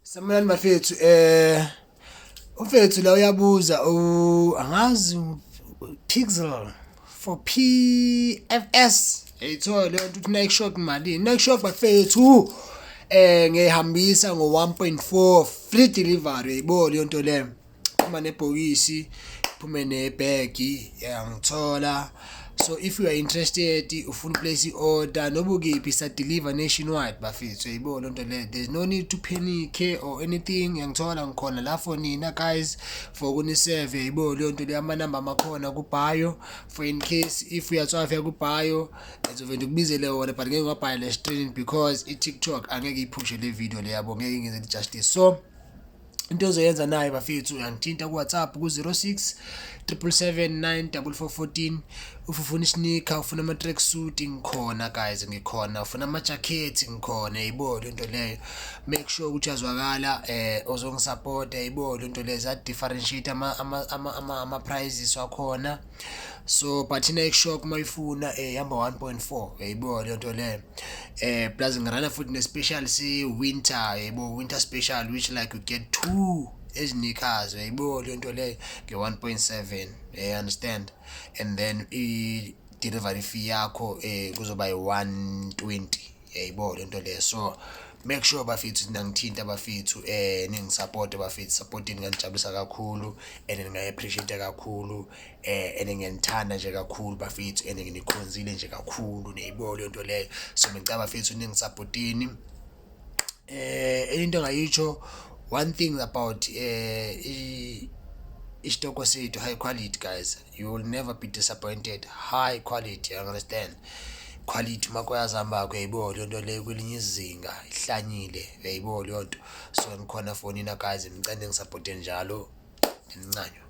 Sanibonani bafethu, umfethu la uyabuza angazi Pixel for PFS eyithola leyo nto, uthi Nike Shock malini? Nike Shock bafethu, ngiyihambisa ngo-1.4 free delivery, uyayibo leyo nto leyo. Phuma nebhokisi, phume nebag, yangithola. So if you are interested, ufuna place i-order noba ukephi, sa-deliver nationwide bafethu, uyayibo loo nto leyo. There's no need to panic or anything, yangithola, ngikhona la for nina guys, for ukuniserve, uyayibo leyo nto leyo. Amanamba amakhona ku-bio, for in case if uyatswafika ku-bio, ngizovele ngikubizele wona, but ngeke ngiwabhale le screen because i-TikTok angeke iyiphushe le video le yabo, ngeke ingenzele justice. So into ozoyenza nayo bafethu, uyangithinta ku-WhatsApp ku-06 777 944 14 if ufuna isneaker, ufuna ama-track suit, ngikhona guys, ngikhona. Ufuna ama-jacket, ngikhona, yayibo le nto leyo. Make sure ukuthi uyazwakala, ozongisupport, yayibo le nto leyo, za-differentiate ama-prices wakhona. So but i-Nike Shock mayifuna ihamba 1.4, uyayibo le nto leyo. Plus ngirana futhi ne-special se-winter, yayibo, winter special, which like you get two sneakers, uyayibo le nto leyo, nge-1.7, you understand? And then i-delivery fee yakho kuzoba yi-120, yayibo le nto leyo. So make sure bafethu nangithinta bafethu, ningisupport bafethu, support ingangijabulisa kakhulu and ngingayi-appreciate kakhulu, and ngiyanithanda nje kakhulu bafethu, and nginikhonzile nje kakhulu, niyayibo leyo nto leyo. So ngicela bafethu ningisupporteni. Enye into engayitsho, one thing about isitoko sethu, high quality guys, you will never be disappointed. High quality, you understand? Quality makwayazihamba, uyayibona leyo nto leyo, kwelinye izinga ihlanyile, uyayibona leyo nto. So ngikhona for nina guys, ngicela ningisupporte njalo, nincanywa.